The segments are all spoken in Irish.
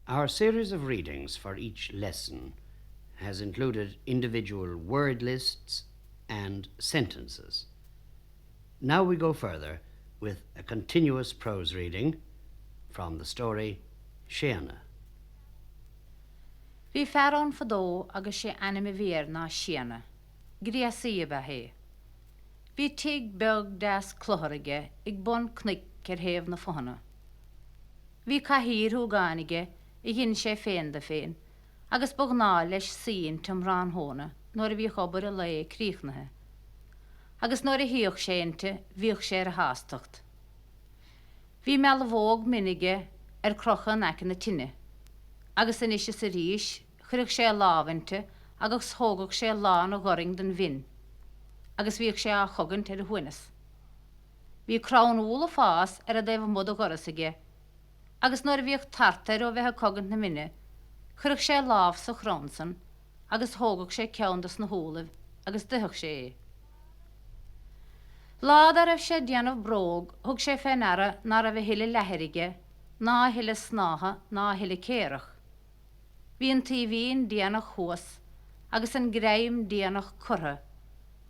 Our series of readings for each lesson has included individual word lists and sentences. Now we go further with a continuous prose reading from the story Séanna. Bhí fear ann fadó agus sé ainm a bhí air ná Séanna. Gréasaí ab ea é. Bhí tigh beag deas cluthar aige ag bun cnoic ar thaobh na Fothana. Bhí cathaoir shúgáin aige a dhein sé féin do féin agus ba ghnáth leis suí inti um thráthnóna nuair a bhíodh obair an lae críochnaithe. Agus nuair a shuíodh sé inti bhíodh sé ar a shástacht. Bhí mealbhóg mine aige ar crochadh in aice na tine, agus anois is arís chuireadh sé a lámh inti agus thógadh sé lán a dhoirn den mhin agus bhíodh sé á chogaint ar a shuaimhneas. Bhí crann úll ag fás ar an dtaobh amuigh de dhoras aige agus nuair a bhíodh tart air ó bheith ag cogaint na mine, chuireadh sé a lámh sa chrann san agus thógadh sé ceann dos na húllaibh agus d'itheadh sé é. Lá dá raibh sé ag déanamh bróg thug sé fé ndeara ná raibh a thuilleadh leathair aige ná a thuilleadh snátha ná a thuilleadh céarach. Bhí an taoibhín déanach thuas agus an greim déanach curtha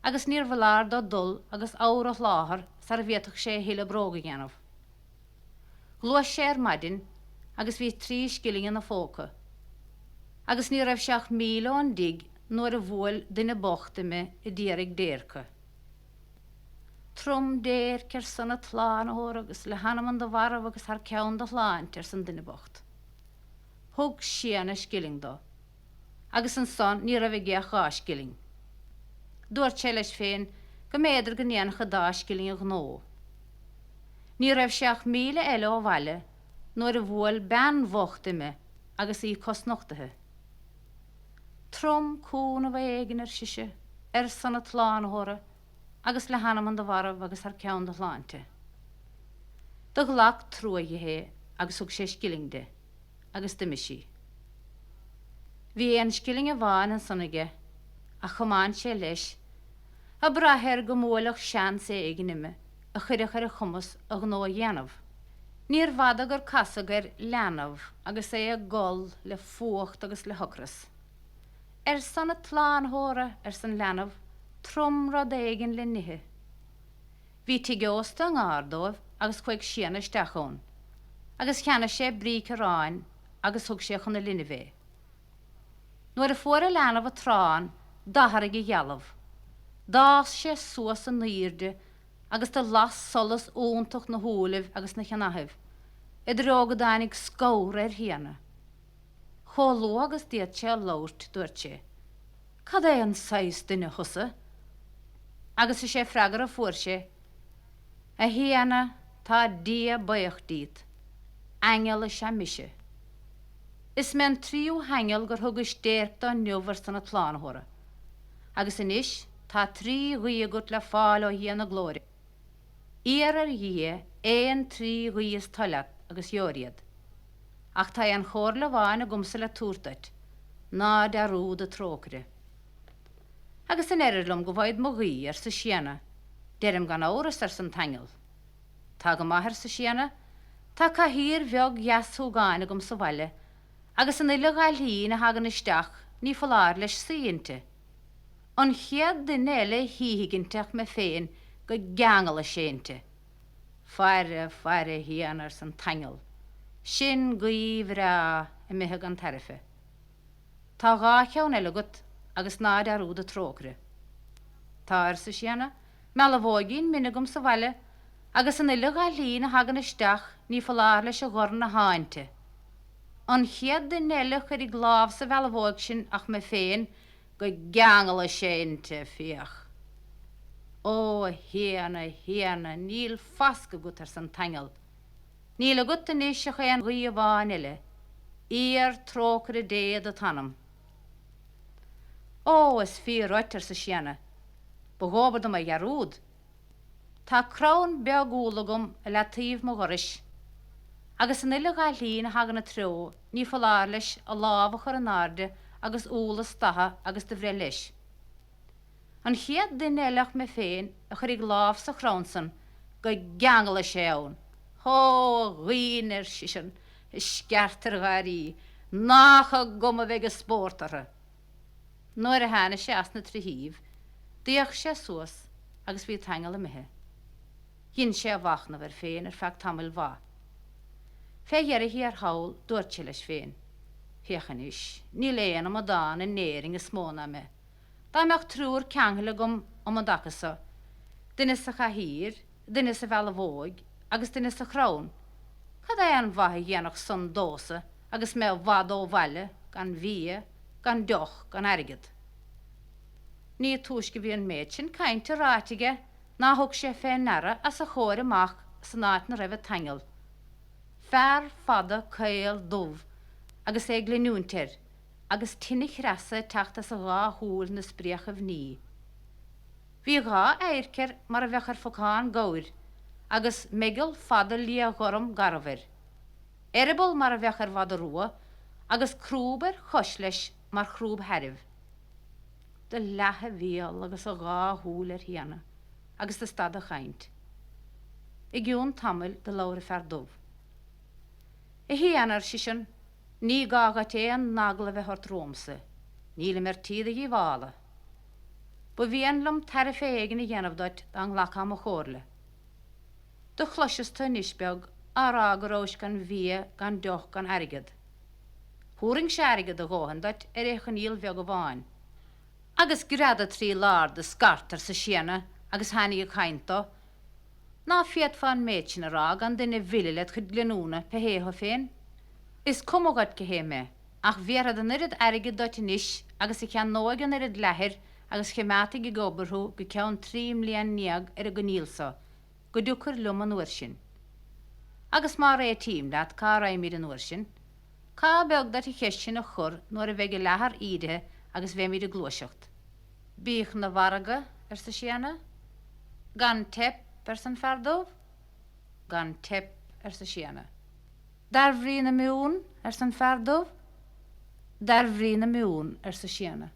agus níorbh fholáir dó dul agus abhar a sholáthar sara bhféadfadh sé a thuilleadh bróg a dhéanamh. Ghluais sé ar maidin agus bhí trí scilling ina phóca. Agus ní raibh sé ach míle ón dtigh nuair a bhuail duine bocht uime a d'iarraidh déirce. Trom déirc ar son an tSlánaitheora agus le hanam an do mharbh agus thar ceann do shláinte, arsa an duine bocht. Thug Séanna scilling dó, agus ansan ní raibh aige ach dha scilling. Dúirt sé leis féin go mb'fhéidir go ndéanfadh an dá scilling a ghnó. Ní raibh sé ach míle eile ó bhaile nuair a bhuail bean bhocht uime agus í cosnochtaithe. Trom cúnamh éigin, ar sise, ar son an tSlánaitheora agus le hanam an do mharbh agus thar ceann do shláinte. Do ghlac trua dhi é agus thug sé scilling di, agus d'imigh sí. Bhí aon scilling amháin ansan aige, ach chomáin sé leis, ag brath air go mbuailfeadh seans éigin uime a chuirfeadh ar a chumas a ghnó a dhéanamh. Níorbh fhada gur casadh air leanbh agus é ag gol le fuacht agus le hocras. Ar son an tSlánaitheora, arsan leanbh, trom rud éigin le n-ithe. Bhí tigh ósta i ngar dóibh agus chuaigh Séanna isteach ann, agus cheannaigh sé bríce aráin agus thug sé chun an linbh é. Nuair a fuair an leanbh an t-arán d'athraigh a dhealbh. D'fhás sé suas in aoirde agus do las solas iontach 'na shúilibh agus 'na chnámhaibh, i dtreo go dtáinig scamhra ar Shéanna. Chomh luath agus d'fhéad sé labhairt, dúirt sé, Cad é an saghas duine thusa? Agus is é freagra a fuair sé, A Shéanna, tá Dia baoch díot. Aingeal is ea mise. Is mé an tríú haingeal gur thugais déirc dó inniu ar son an tSlánaitheora. Agus anois tá trí ghuí agat le fáil ó Dhia na glóire. Iarr ar Dhia aon trí ghuí is toil leat agus gheobhair iad. Ach tá aon chomhairle amháin agamsa le tabhairt duit, ná dearúd an trócaire. Agus an eirir liom go bhfaighid mo ghuí, arsa Séanna. Deirim gan amhras, arsa an t-aingeal. Tá go maith, arsa Séanna, tá cathaoir bheag dheas shúgáin agam sa bhaile, agus an uile ghailthín a thagann isteach ní foláir leis suí inti. An chéad duine eile a shuífidh inti ach mé féin go gceangalfaidh sé inti. Faire, faire, a Shéanna, arsa an t-aingeal, sin guí bhreá imithe gan tairbhe. Tá dhá cheann eile agat agus ná dearúd an trócaire. Tá, arsa Séanna, mealbhóigín mine agam sa bhaile agus an uile ghailthín a thagann isteach ní foláir leis a dhorn a shá inti. An chéad duine eile a chuirfidh lámh sa mhealbhóig sin ach mé féin go gceangalfaidh sé inti, féach. Ó, a Shéanna, a Shéanna, níl fascadh agat, arsa an t-aingeal. Níl agat anois ach aon ghuí amháin eile. Iarr trócaire Dé do t'anam. Ó, is fíor dhuit, arsa Séanna. Ba dhóbair dom é a dhearúd. Tá crann beag úll agam i leataobh mo dhorais, agus an uile ghailthín a thagann an treo ní foláir leis a lámh a chur in airde agus úll a stathadh agus do bhreith leis. An chéad duine eile ach mé féin a chuirfidh lámh sa chrann san go gceangalfaidh sé ann. Ó, a dhaoine, ar sisean, Sceartargháirí, nach agam a bheidh an spórt orthu! Nuair a tháinig sé as na trithíbh, d'fhéach sé suas agus bhí an t-aingeal imithe. Dhein sé a mhachnamh air féin ar feadh tamaill mhaith. Fé dheireadh thiar thall dúirt sé leis féin, Féach anois, níl aon amadán in Éirinn is mó ná mé. Dá mbeadh triúr ceangailte agam um an dtaca so, duine sa chathaoir, duine sa mhealbhóig agus duine sa chrann, cad é an mhaith a dhéanfadh san domhsa agus mé i bhfad ó bhaile, gan bhia, gan deoch, gan airgead? Ní túisce bhí an méid sin cainte ráite aige ná thug sé fé ndeara os a chomhair amach san áit 'na raibh an t-aingeal, fear fada caol dubh agus é ag leanúint air agus tine chreasa ag teacht as a dhá shúil 'na spréachaibh ní. Bhí a dhá adharc air mar a bheadh ar phocán gabhair agus meigeall fada liathghorm garbh air, eireaball mar a bheadh ar mhadadh rua agus crúb ar chois leis mar chrúb thairbh. Do leath a bhéal agus a dhá shúil ar Shéanna agus do stad a chaint. I gcionn tamaill do labhair an fear dubh. A Shéanna, ar sisean, ní gá dhuit aon eagla bheith ort romhamsa, nílim ar tí do dhíobhála. Ba mhian liom tairfe éigin a dhéanamh duit dá nglacfá mo chomhairle. Do chloiseas tu anois beag á rá go rabhais gan bhia gan deoch gan airgead. Thabharfainnse airgead a dhóthain duit ar aon choinníoll bheag amháin. Agus greadadh trí lár de scairt, arsa Séanna agus tháinig ag caint dó. Ná féadfá an méid sin a rá gan duine a mhilleadh led chuid gleanúna, pé hé thu féin. Is cuma dhuit cé hé mé, ach bhéarfad an oiread airgid duit anois agus a cheannóidh an oiread leathair agus chimeádfaidh ag obair thú go ceann trí mblian ndéag ar an gcoinníoll so, go dtiocfair liom an uair sin. Agus má réitím leat, cá raghaimíd an uair sin? Cá beag duit an cheist sin a chur nuair a bheidh an leathar ídithe agus bheimíd ag gluaiseacht. Bíodh 'na mhargadh, arsa Séanna. Gan teip, arsa an fear dubh. Gan teip, arsa Séanna. Dar bhrí na mion, arsa an fear dubh. Dar bhrí na mion, arsa Séanna.